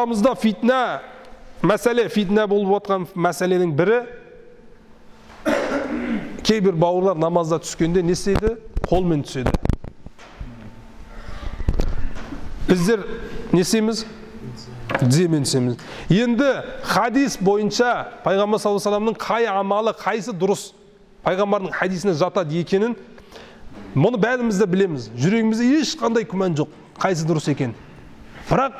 Арамызда фитна мәселе, фитна болып отқан мәселенің бірі, кейбір бауырлар намазда түскенде не істейді? Қолмен түседі. Біздер не істейміз? Тіземен түсеміз. Енді хадис бойынша пайғамбар саллаллаху алейхи вассаламның қай амалы, қайсы дұрыс, пайғамбардың хадисіне жатады екенін, мұны бәріміз де білеміз. Жүрегімізде ешқандай күмән жоқ, қайсы дұрыс екен. Бірақ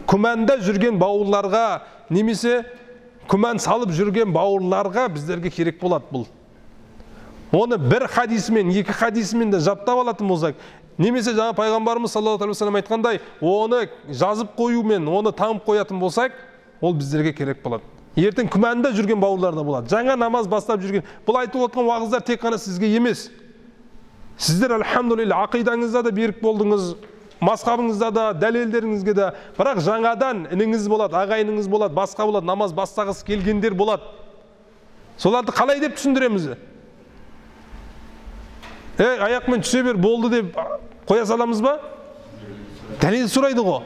күмәнда жүрген бауырларға, немесе күмән салып жүрген бауырларға біздерге керек болады бұл. Оны бір хадисімен, екі хадисімен де жаттап алатын болсақ, немесе жаңа пайғамбарымыз саллаллаху алейхи вассалам айтқандай, оны жазып қоюмен, оны таңып қоятын болсақ, ол біздерге керек болады. Ертең күмәнда жүрген бауырлар да болады. Жаңа намаз бастап жүрген. Бұл айтып отқан уағыздар тек қана сізге емес. Сіздер альхамдулилля ақидаңызда да берік болдыңыз, мазхабыңызда да, дәлелдеріңізге де. Бірақ жаңадан ініңіз болады, ағайыныңыз болады, басқа болады, намаз бастағысы келгендер болады. Соларды қалай деп түсіндіреміз? Аяқмен түсе бер, болды деп қоя саламыз ба? Дәлел сұрайды ғой.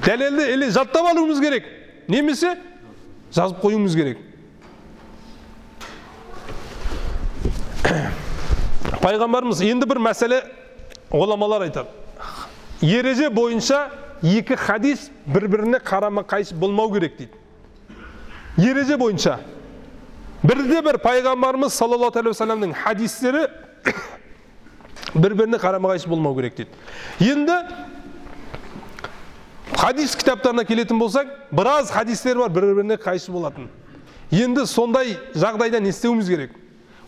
Дәлелді или жаттап алуымыз керек, немесе жазып қоюымыз керек. Пайғамбарымыз енді бір мәселе ғұламалар айтады. Ереже бойынша екі хадис бір-біріне қарама-қайшы болмау керек дейді. Ереже бойынша бірде бір пайғамбарымыз саллаллаху алейхи уассаламның хадистері бір-біріне қарама-қайшы болмау керек дейді. Енді хадис кітаптарына келетін болсақ, біраз хадистер бар бір-біріне қайшы болатын. Енді сондай жағдайда не істеуіміз керек?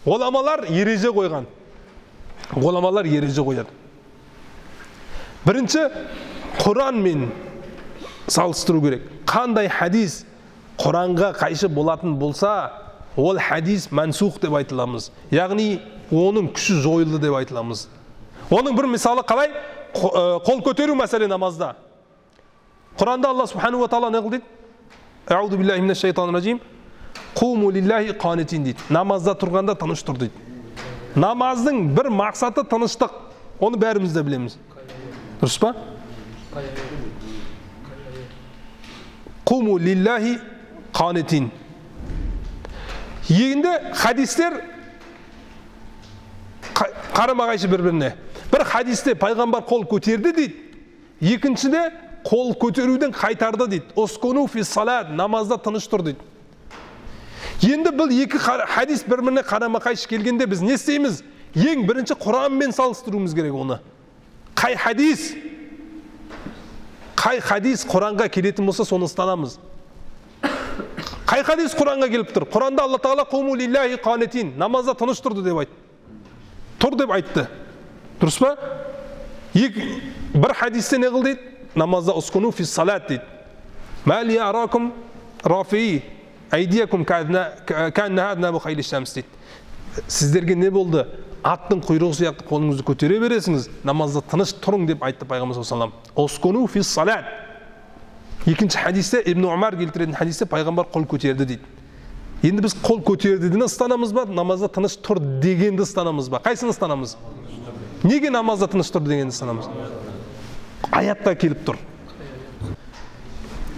Ғұламалар ереже қойған. Ғұламалар ереже қояды. Бірінші, Құранмен салыстыру керек. Қандай хадис Құранға қайшы болатын болса, ол хадис мансух деп айтыламыз. Яғни оның күші жойылды деп айтыламыз. Оның бір мысалы қалай? Қол көтеру мәселе намазда. Құранда Алла субхану ва тағала не қыл дейді? Аузу биллахи минаш шайтанир ражим. Қуму лиллахи қанитин дейді. Намазда тұрғанда тыныш тұр дейді. Намаздың бір мақсаты тыныштық. Оны бәріміз де білеміз. Дұрыс па? Қуму лиллахи қанитин. Енді хадистер қарама-қайшы бір-біріне. Бір хадисте пайғамбар қол көтерді дейді. Екіншіде қол көтеруден қайтарды дейді. Оскону фи салат, намазда тыныш тұр дейді. Енді бұл екі хадис бір-біріне қарама-қайшы келгенде біз не істейміз? Ең бірінші Құранмен салыстыруымыз керек оны. Қай хадис? Қай хадис Құранға келетін болса, соны ұстанамыз. Қай хадис Құранға келіп тұр? Құранда Алла тағала қуму лиллахи қанитин, намазда тыныш тұрды деп айтты. Тұр деп айтты. Дұрыс па? Бір хадисте не қыл дейді? Намазда ускуну фи салат дейді. Ма ли аракум рафии айдиякум кааннаха аднабу хайли шамс дейді. Сіздерге не болды? Аттың құйрығы сияқты қолыңызды көтере бересіңіз, намазда тыныш тұрың деп айтты пайғамбар саллаллаху алейхи вассалам. Ускуну фи салат. Екінші хадисте Ибн Умар келтіретін хадисте пайғамбар қол көтерді дейді. Енді біз қол көтерді дегенді ұстанамыз ба, намазда тыныш тұр дегенді ұстанамыз ба? Қайсыны ұстанамыз? Неге намазда тыныш тұр дегенді ұстанамыз? Аятта келіп тұр.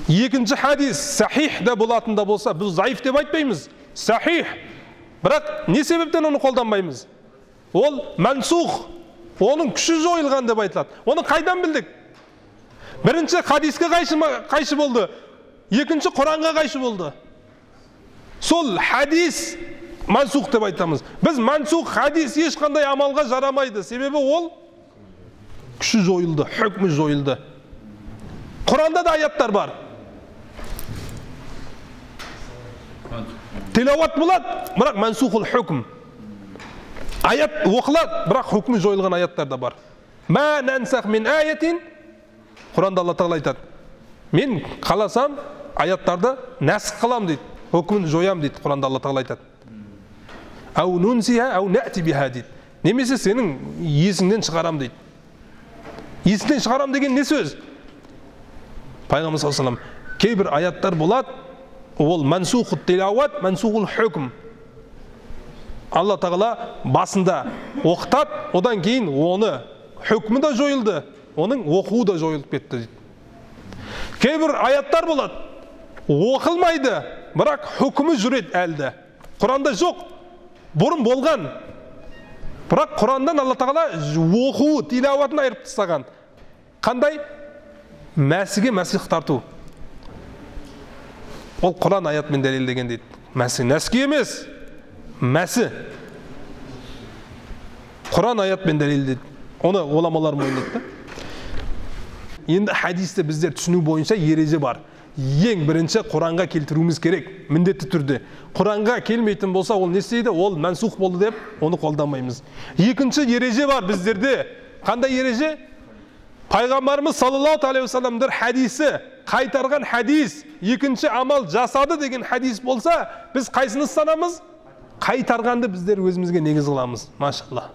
Екінші хадис сахих да болатын да болса, біз заиф деп айтпаймыз. Сахих. Бірақ не себептен оны қолданбаймыз? Ол мансух, оның күші жойылған деп айтылады. Оны қайдан білдік? Бірінші хадиске қайшы болды, екінші Құранға қайшы болды. Сол хадис мансух деп айтамыз. Біз мансух хадис ешқандай амалға жарамайды. Себебі ол күші жойылды, үкімі жойылды. Құранда да аяттар бар. Тилауат болады, бірақ мансухул хукм. Аят оқылады, бірақ үкімі жойылған аяттар да бар. Ма нансах мин аятин. Құранда Алла тағала айтады. Мен қаласам аяттарды нәсх қылам дейді. Үкімін жоям дейді. Құранда Алла тағала айтады. Ау нунсиха ау нәти биха дейді. Немесе сенің есіңнен шығарам дейді. Есіңнен шығарам деген не сөз? Пайғамбар саллаллаху алейхи вассалам кейбір аяттар болады, ол мансухут тилауат, мансухул хукм. Алла тағала басында оқытады, одан кейін оны үкімі де жойылды, оның оқуы да жойылып кетті дейді. Кейбір аяттар болады, оқылмайды, бірақ үкімі жүреді әлді. Құранда жоқ, бұрын болған. Бірақ Құрандан Алла Тағала оқуы, тилауатын айырып тастаған. Қандай? Мәсіге мәсіх тарту. Ол Құран аятымен дәлелдеген дейді. Мәсі, нәскі емес, мәсі. Құран аятымен дәлелдеді. Оны ғұламалар мойындады да. Енді хадисті біздер түсіну бойынша ереже бар. Ең бірінші Құранға келтіруіміз керек, міндетті түрде. Құранға келмейтін болса, ол не істейді? Ол мәнсух болды деп, оны қолданбаймыз. Екінші ереже бар біздерде. Қандай ереже? Пайғамбарымыз саллаллаху алейхи уассаламдың хадисі, қайтарған хадис, екінші амал жасады деген хадис болса, біз қайсыны ұстанамыз? Қайтарғанды біздер өзімізге негіз қыламыз. Машалла.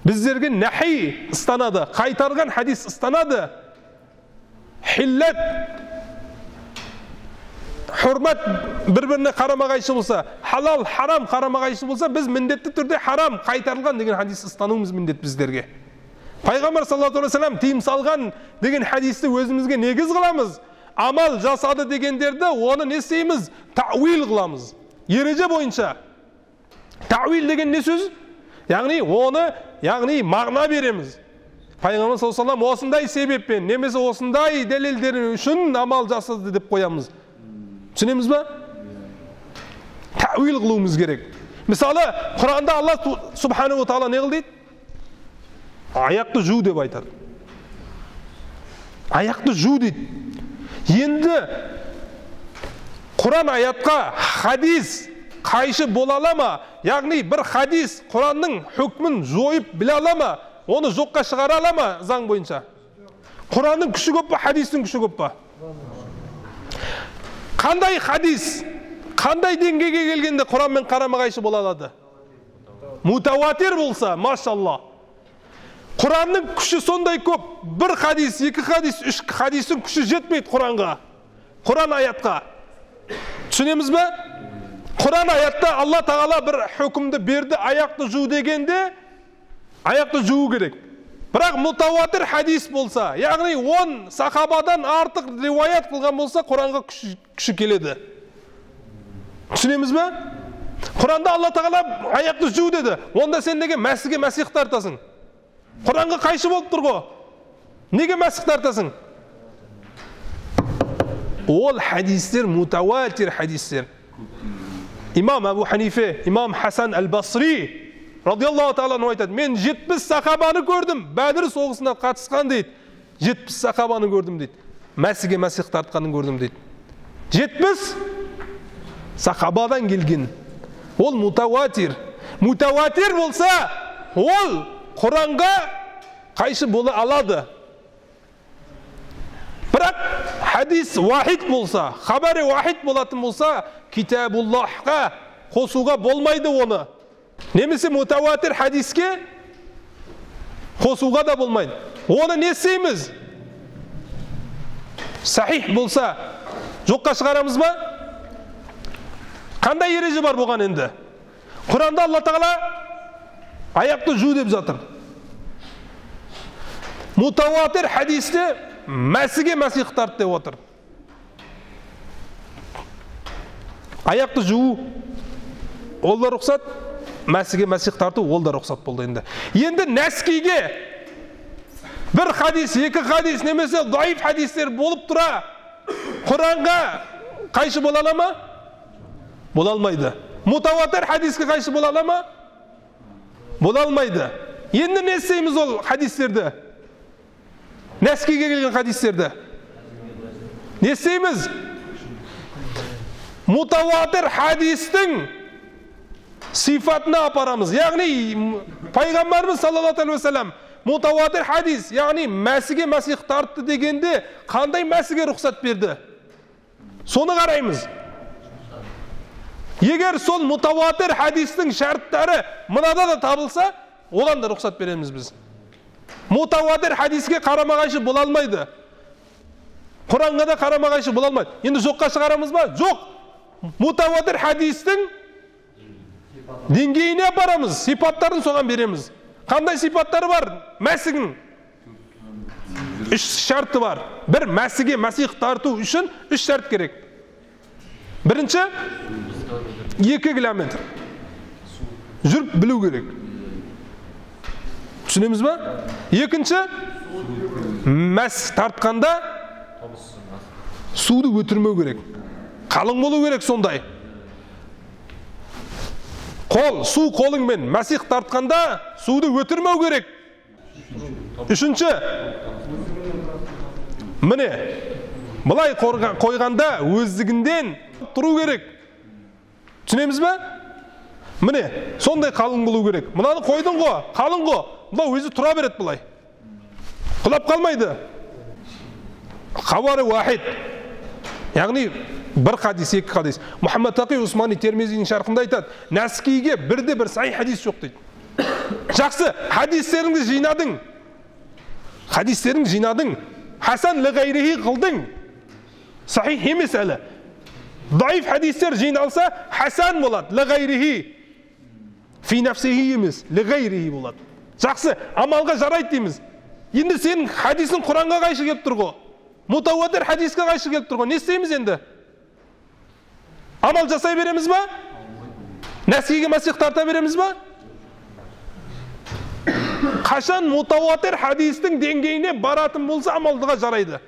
Біздерге нәхи ұстанады, қайтарған хадис ұстанады. Хиллет, хұрмат бір-біріне қарама-қайшы болса, халал, харам қарама-қайшы болса, біз міндетті түрде харам қайтарылған деген хадис ұстануымыз міндет біздерге. Пайғамбар саллаллаху алейхи уассалам тыйым салған деген хадисті өзімізге негіз қыламыз. Амал жасады дегендерді оны не істейміз? Тауил қыламыз. Ереже бойынша. Тауил деген не сөз? Яғни оны, яғни мағына береміз. Пайғамбар саллаллаху алейхи уассалам осындай себеппен, немесе осындай дәлелдер үшін амал жасады деп қоямыз. Түсінеміз ба? Тауил қылуымыз керек. Мысалы, Құранда Алла субханаху ва тағала не қыл дейді? Аяқты жу деп айтады. Аяқты жу дейді. Енді Құран аятқа хадис қайшы бола ала ма? Яғни бір хадис Құранның үкімін жойып біле ала ма? Оны жоққа шығара ала ма заң бойынша? Құранның күші көп па, хадистің күші көп па? Қандай хадис, қандай деңгейге келгенде Құранмен қарама-қайшы бола алады? Мутауатир болса, машалла. Құранның күші сондай көп. Бір хадис, екі хадис, үш хадистің күші жетпейді Құранға. Құран аятқа. Түсінеміз бе? Құран аятта Алла Тағала бір үкімді берді, аяқты жу дегенде, аяқты жуу керек. Бірақ мутауатир хадис болса, яғни 10 сахабадан артық риуаят қылған болса, Құранға күші келеді. Түсінеміз бе? Құранда Алла Тағала аяқты жу деді. Онда сен неге мәсіге мәсих тартасың? Құранға қайшы болып тұр ғой. Неге мәсіх тартасың? Ол хадистер мутауатир хадистер. Имам Абу Ханифе, имам Хасан әл-Басри радиаллаху тағала анху айтады, мен 70 сахабаны көрдім, Бәдір соғысына қатысқан дейді. 70 сахабаны көрдім дейді. Мәсіге мәсіх тартқанын көрдім дейді. 70 сахабадан келген. Ол мутауатир. Мутауатир болса, ол Құранға қайшы бола алады. Бірақ хадис вахид болса, хабары вахид болатын болса, китабуллахқа қосуға болмайды оны. Немесе мутауатир хадиске қосуға да болмайды. Оны не істейміз? Сахих болса, жоққа шығарамыз ба? Қандай ереже бар болған енді? Құранда Алла Тағала аяқты жу деп жатыр. Мутауатир хадисте мәсіге мәсих тарт деп отыр. Аяқты жуу ол да рұқсат, мәсіге мәсих тарту ол да рұқсат болды енді. Енді нәскиге бір хадис, екі хадис немесе даиф хадистер болып тұра, Құранға қайшы бола ала ма? Бола алмайды. Мутауатир хадиске қайшы бола ала ма? Бола алмайды. Енді не істейміз ол хадистерді? Нәскиге келген хадистерді не істейміз? Мутауатир хадистің сифатына апарамыз. Яғни пайғамбарымыз саллаллаху алейхи уассалам мутауатир хадис, яғни мәсіге мәсих тартты дегенде қандай мәсіге рұқсат берді? Соны қараймыз. Егер сол мутауатир хадистің шарттары мынада да табылса, оған да рұқсат береміз біз. Мутауатир хадиске қарама-қайшы бола алмайды. Құранға да қарама-қайшы бола алмайды. Енді жоққа шығарамыз ба? Жоқ. Мутауатир хадистің деңгейіне апарамыз, сипаттарын соған береміз. Қандай сипаттары бар? Мәсігін. Үш шарты бар. Бір мәсіге мәсих тарту үшін үш шарт керек. Бірінші, 2 километр. Жүріп білу керек. Түсінеміз ба? Екінші, мәс тартқанда суды өтірмеу керек. Қалың болу керек сондай. Қол, су қолыңмен мәсих тартқанда суды өтірмеу керек. Үшінші, міне, былай қойғанда өздігінден тұру керек. Түсінеміз ба? Міне, сондай қалың болу керек. Мынаны қойдың ғой, қалың ғой. Мынау өзі тұра береді былай. Құлап қалмайды. Хабары уахид. Яғни бір хадис, екі хадис. Мұхаммад Тақи Усмани Термезидің шархында айтады, нәскиге бірде бір сахих хадис жоқ дейді. Жақсы, хадистеріңді жинадың. Хадистеріңді жинадың. Хасан лі ғайрихи қылдың. Сахих емес әлі. Даиф хадистер жиналса, хасан болады, лі ғайрихи. Фи нәфсихи емес, лі ғайрихи болады. Жақсы, амалға жарайды дейміз. Енді сенің хадисің Құранға қайшы келіп тұр ғой. Мутауатир хадиске қайшы келіп тұр ғой. Не істейміз енді? Амал жасай береміз ба? Нәскиге мәсих тарта береміз ба? Қашан мутауатир хадистің деңгейіне баратын болса, амалдыға жарайды.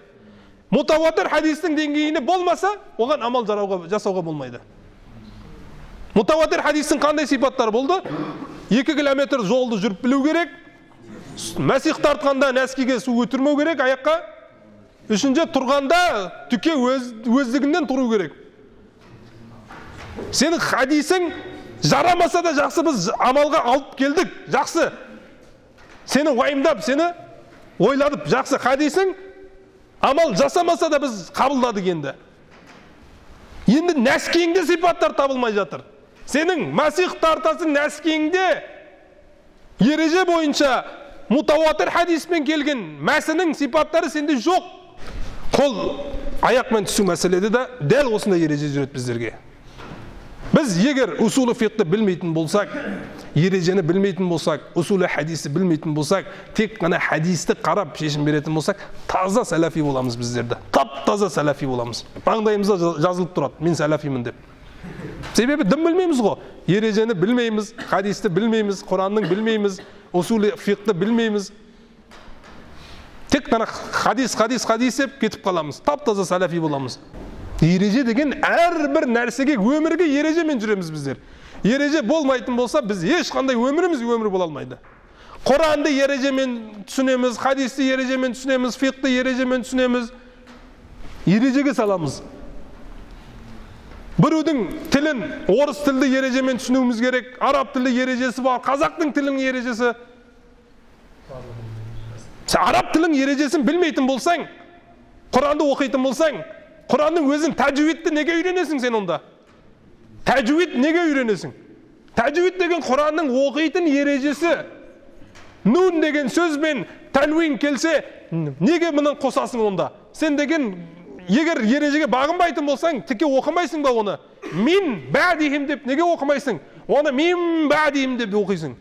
Мутауатир хадистің деңгейіне болмаса, оған амал жасауға болмайды. Мутауатир хадистің қандай сипаттары болды? 2 километр жолды жүріп білу керек. Мәсих тартқанда нәскиге су өтірмеу керек аяққа. Үшінші, тұрғанда түке өздігінен тұру керек. Сенің хадисің жарамаса да жақсы, біз амалға алып келдік, жақсы. Сені уайымдап, сені ойладып, жақсы хадисің амал жасамаса да біз қабылдадық енді. Енді нәскиіңде сипаттар табылмай жатыр. Сенің мәсих тартасың нәскиіңде ереже бойынша мутауатир хадиспен келген мәсінің сипаттары сенде жоқ. Қол аяқмен түсу мәселеде де дәл осындай ереже жүреді біздерге. Біз егер усулы фиқті білмейтін болсақ, ережені білмейтін болсақ, усулы хадисті білмейтін болсақ, тек қана хадисті қарап шешім беретін болсақ, таза сәләфи боламыз біздерді. Тап таза сәләфи боламыз. Маңдайымызда жазылып тұрады, мен сәләфимін деп. Себебі дым білмейміз ғой. Ережені білмейміз, хадисті білмейміз, Құранның білмейміз, усулы фиқті білмейміз. Тек қана хадис, хадис, хадис деп кетіп қаламыз. Тап таза сәләфи боламыз. Ереже деген әрбір нәрсеге, өмірге ережемен жүреміз біздер. Ереже болмайтын болса, біз ешқандай өміріміз өмір бола алмайды. Құранды ережемен түсінеміз, хадисті ережемен түсінеміз, фиқті ережемен түсінеміз. Ережеге саламыз. Біреудің тілін, орыс тілді ережемен түсінуіміз керек, араб тілді ережесі бар, қазақтың тілінің ережесі. Сен араб тілінің ережесін білмейтін болсаң, Құранды оқитын болсаң, Құранның өзін тәжвидті неге үйренесің сен онда? Тәжвид неге үйренесің? Тәжвид деген Құранның оқитын ережесі. Нун деген сөзбен тәнуин келсе, неге мұны қосасың онда? Сен деген егер ережеге бағынбайтын болсаң, тіке оқымайсың ба оны? Мин бәдихим деп неге оқымайсың? Оны мин бәдихим деп оқисың.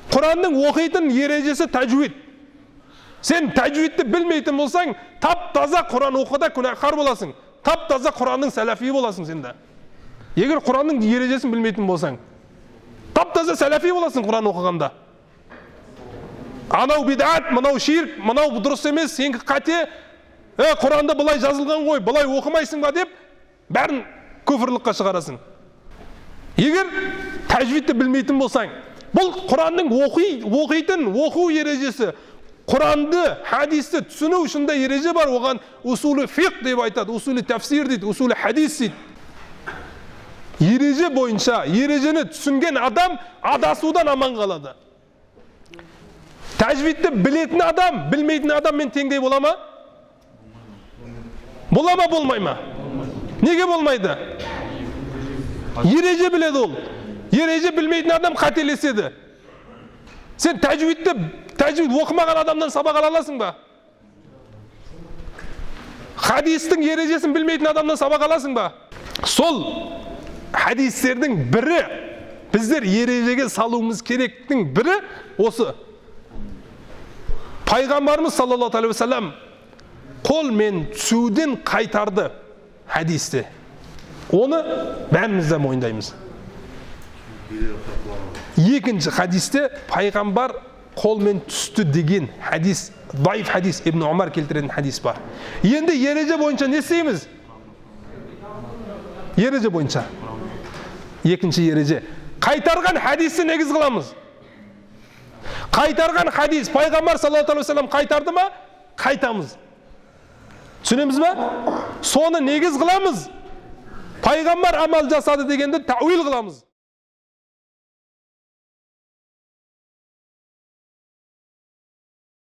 Құранның оқитын ережесі тәжвид. Сен тәжвидті білмейтін болсаң, тап-таза Құран оқыда күнәһар боласың. Тап-таза Құранның сәләфи боласың сен де. Егер Құранның ережесін білмейтін болсаң, тап-таза сәләфи боласың Құран оқығанда. Анау бидат, мынау ширк, мынау дұрыс емес, сенікі қате. Құранда былай жазылған ғой, былай оқымайсың ба деп бәрін күфірлікке шығарасың. Егер тәжвидті білмейтін болсаң, бұл Құранның оқитын оқу ережесі. Құранды, хадисті түсіну үшін де ереже бар, оған усулы фиқ деп айтады, усулы тәфсир дейді, усулы хадис дейді. Ереже бойынша, ережені түсінген адам адасудан аман қалады. Тәжвидті білетін адам, білмейтін адаммен теңдей бола ма? Бола ма, болмай ма? Неге болмайды? Ереже біледі ол. Ереже білмейтін адам қателеседі. Сен тәжвид оқымаған адамнан сабақ ала аласың ба? Хадистің ережесін білмейтін адамнан сабақ аласың ба? Сол хадистердің бірі, біздер ережеге салуымыз керектің бірі осы. Пайғамбарымыз саллаллаху алейхи уассалам қолмен түсуден қайтарды хадисте. Оны бәріміз де мойындаймыз. Екінші хадисте пайғамбар қолмен түсті деген хадис, даиф хадис, Ибн Омар келтіретін хадис бар. Енді ереже бойынша не істейміз? Ереже бойынша. Екінші ереже. Қайтарған хадисті негіз қыламыз. Қайтарған хадис, пайғамбар саллаллаху алейхи уассалам қайтарды ма? Қайтамыз. Түсінеміз ба? Соны негіз қыламыз. Пайғамбар амал жасады дегенді тәуил қыламыз.